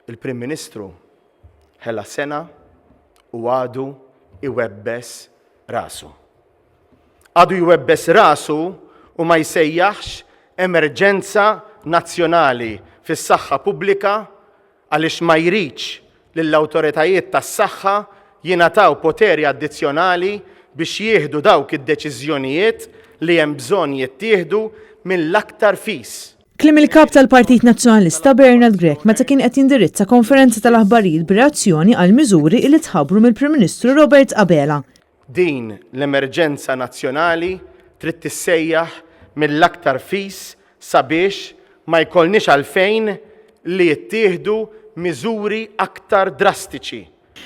Il-Prim Ministru ħela sena u għadu iwebbes rasu. Għadu jwebbes rasu u ma jsejjaħx emerġenza nazzjonali fis-saħħa pubblika għaliex ma jridx li l-awtoritajiet tas-saħħa jingħataw poteri addizzjonali biex jieħdu dawk id-deċiżjonijiet li hemm bżonn jittieħdu mill-aktar fis. Kliem il-Kap tal-Partit Nazzjonalista Bernard Grech meta kien qed jindirizza konferenza tal-aħbarijiet b'reazzjoni għall-miżuri li tħabbru mill-Prim Ministru Robert Abela. Din l-emerġenza nazzjonali trid tissejjaħ mill-aktar fis sabiex ma jkollniex għalfejn li jittieħdu miżuri aktar drastiċi.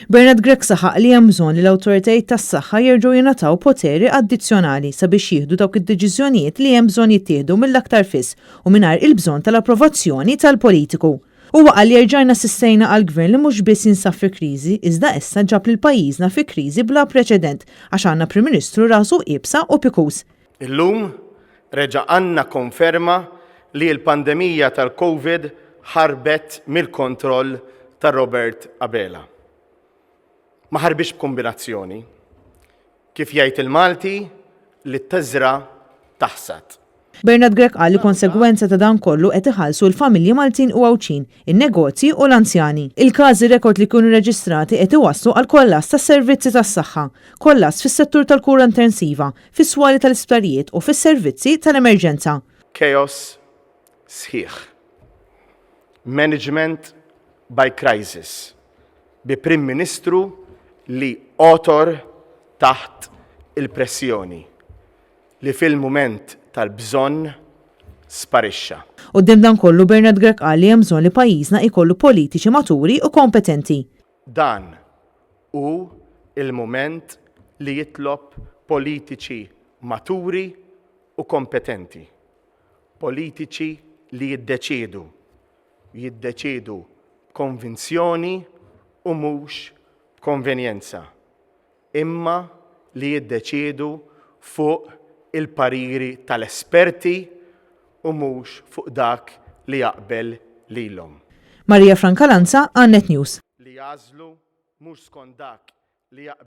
Bernard Grech saħaq li hemm bżonn li l-awtoritajiet tas-saħħa jerġgħu jingħataw poteri addizzjonali sabiex jieħdu dawk id-deċiżjonijiet li hemm bżonn jittieħdu mill-aktar fis u mingħajr il-bżonn tal-approvazzjoni tal-politiku. Huwa qal li erġajna assistejna għal Gvern li mhux biss jinsab fi kriżi iżda issa ġab lil pajjiżna fi kriżi bla preċedent għax għandna Prim Ministru rasu iebsa u pikuż. Illum reġa' għandna konferma li l-pandemija tal-Covid ħarbet mill-kontroll ta' Robert Abela. Ma ħarbitx b'kumbinazzjoni. Kif jgħid il-Malti, li tiżra' taħsad. Bernard Grech qal li konsegwenza ta' dan kollu qed iħallsu l-familji Maltin u Għawdxin, in-negozji u l-anzjani. Il-każi rekord li kienu reġistrati qed iwasslu għal kollass tas-servizzi tas-saħħa, kollass fis-settur tal-kura intensiva, fis-swali tal-isptarijiet u fis-servizzi tal-emerġenza. Chaos sħiħ. Management by crisis bi Prim Ministru li għotor taħt il-pressjoni. li fil-mument tal-bżonn sparixxa. Quddiem dan kollu Bernard Grech qal li hemm bżonn li pajjiżna jkollu politiċi maturi u kompetenti. Dan hu l-mument li jitlob politiċi maturi u kompetenti. Politiċi li jiddeċiedu. Jiddeċiedu b'konvinzjoni u mhux b'konvenjenza. imma li jiddeċiedu fuq il-pariri tal-esperti u mhux fuq dak li jaqbel lilhom. Maria Francalanza, għal Net News. Li jagħżlu mhux skont dak li jaqbel.